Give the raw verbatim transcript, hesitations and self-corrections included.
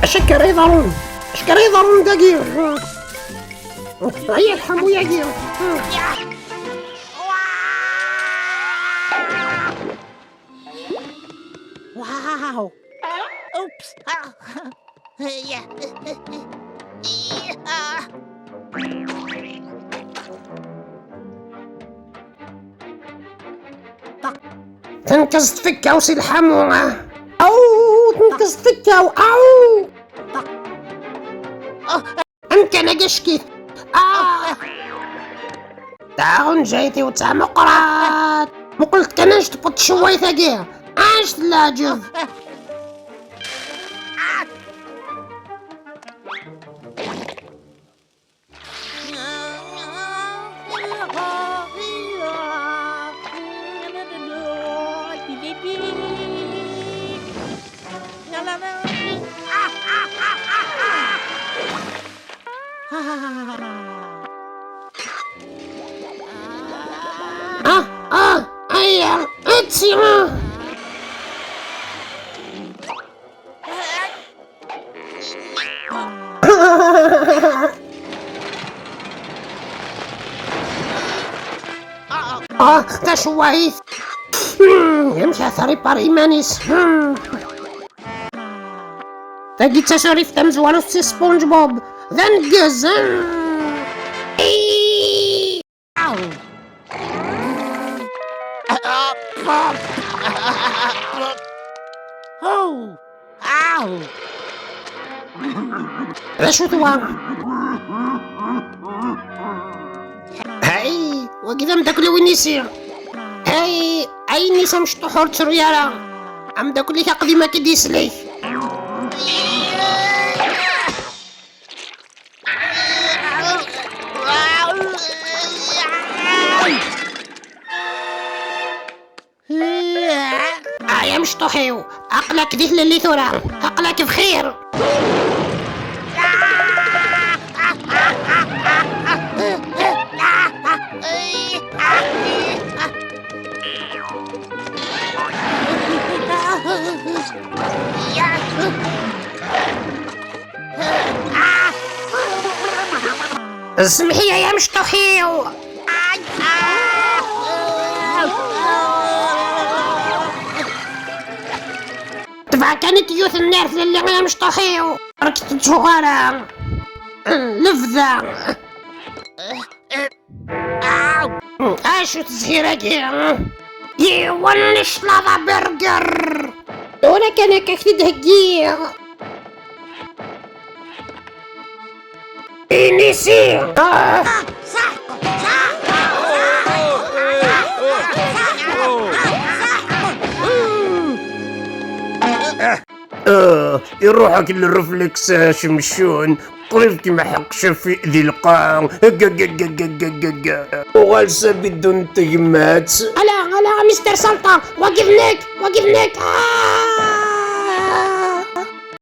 Acu akka ara iḍerrun? Acu akka ara iḍerrun dagi? Ay, lḥamu-yagi! Wow! Oops! Ah! Yeah. Ah! Tenkeẓ tfekka-w si lḥamu. Aw, tenkeẓ tfekka-w. Aw! Amkan-agi acek-it. Ah! Taɣenjayt-iw d tameqqrant. Muqlet kan anect n tcewwayt-agi. Anect n leɛǧeb. Ah, ah, aya, atya! Ah, tacewwayt! Hmm, amek ara tripar iman-is? Hmm. Tagi d tasurift tamezwarut si SpongeBob. D aneggez! Hmm. Aw! Aw! Aw! D acu-t wa? Hey, wagi d ameddakel-iw inisi. Hey, ay inisi amecṭuḥ ur ttru ara. Ameddakel-ik aqdim akka d-yeslek. Ay amecṭuḥ-iw, aql-ak di tlelli tura, aql-ak bxir. Semmeḥ-iyi ay amecṭuḥ-iw. Tebɛa kan i t-yuten ar tlelli ay amecṭuḥ-iw. Ur k-tettuɣ ara. Lebda. Acu tezhir-agi? Yiwen n cclaḍa burger! Tura kan akka k-t-id-heggiɣ. Inisi! Ah! Ah, iruḥ-ak lrefleks, ah, cemcun. Qrib kem-ḥeqq cafi di lqaɛa. Gagagagagagaga. Uɣal s abidun n tegmat. Ala, ala, a Mister Salṭa, wagi d nekk, wagi d nekk. Ah!